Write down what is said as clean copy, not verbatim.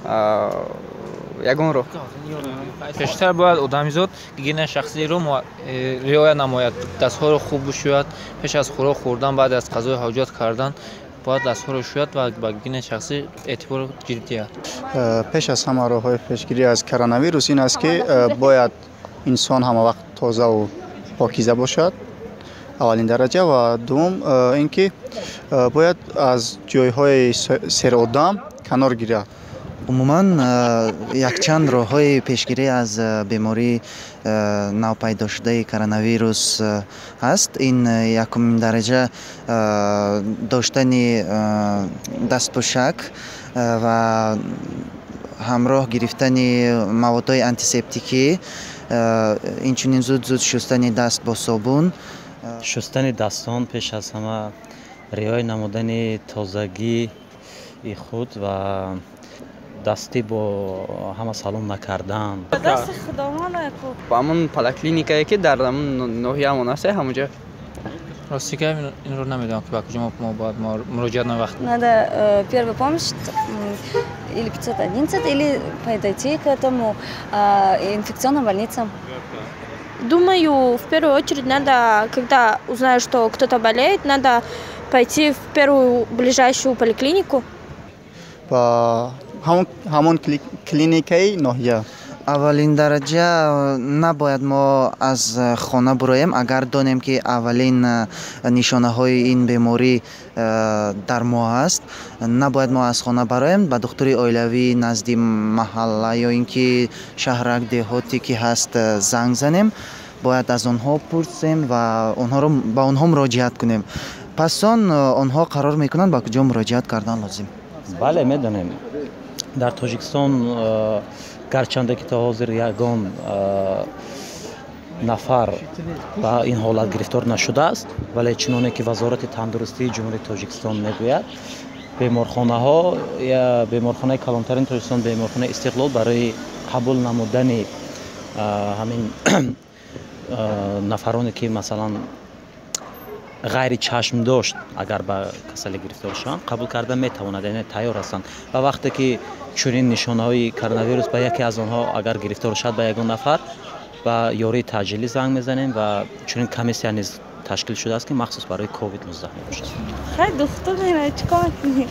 Ягон роҳ. Пештар бояд одамизод гигиенаи шахсиро риоя намояд, дастҳоро хуб бишӯяд пеш аз хӯрок хӯрдан, баъд аз қазои ҳоҷат кардан бояд дастҳоро шӯяд ва ба гигиенаи шахсӣ эътибори ҷиддӣ диҳад. Пеш аз ҳама роҳҳои пешгирӣ аз коронавирус ин аст, ки бояд инсон ҳамавақт тозаву покиза бошад, аввалин дараҷа, ва дуввум ин ки бояд аз ҷойҳои серодам канор гирад. Умуман, якчанд роҳҳои пешгирӣ аз бемории навпайдошудаи коронавирус ҳаст. Ин якумин дараҷа доштани дастпӯшак ва ҳамроҳ гирифтани маводҳои антисептикӣ, инчунин зуд зуд шустани даст бо собун. Шустани дастон пеш аз ҳама, риоя намудани тозагии худ ва дастӣ бо ҳама салом накардан. Дасти худомон. Ба ҳамон поликлиникае, ки дар ҳамон ноҳияамон аст, ҳамонҷо. Рости гап, инро намедонам, ки ба куҷо мо бояд муроҷиат на вақт. Надо первую помощь или 511, или подойти к этому инфекционным больницам. Думаю, в первую очередь надо, когда узнаешь, что кто-то болеет, надо пойти в первую ближайшую поликлинику. Ба ҳамон клиникаи ноҳия. Аввалин дараҷа, набояд мо аз хона буроем, агар донем, ки аввалин нишонаҳои ин беморӣ дар мо ҳаст. Набояд мо аз хона бароем, ба духтури оилавӣ назди маҳалла ё ин ки шаҳрак, деҳоте ки ҳаст, занг занем. Бояд аз онҳо пурсем ва онҳоро ба онҳо муроҷиат кунем. Пас он онҳо қарор мекунанд, ба куҷо муроҷиат кардан лозим. Бале, медонем, дар Тоҷикистон гарчанде ки то ҳозир ягон нафар ба ин ҳолат гирифтор нашудааст, вале чуноне ки Вазорати тандурустии Ҷумҳурии Тоҷикистон мегӯяд, беморхонаҳо, беморхонаи калонтарини Тоҷикистон, беморхонаи Истиқлол, барои қабул намудани ҳамин нафароне, ки масалан ғайри чашмдошт агар ба касалӣ гирифтор шаванд, қабул карда метавонад, яъне тайёр ҳастанд. Ва вақте ки чунин нишонаҳои коронавирус ба яке аз онҳо агар гирифтор шавад, ба ягон нафар, ба ёрии таъҷилӣ занг мезанем ва чунин комиссия низ ташкил шудааст, ки махсус барои ковид 19 мебошад. Хай, духтур мера, чӣ кор мекунӣ?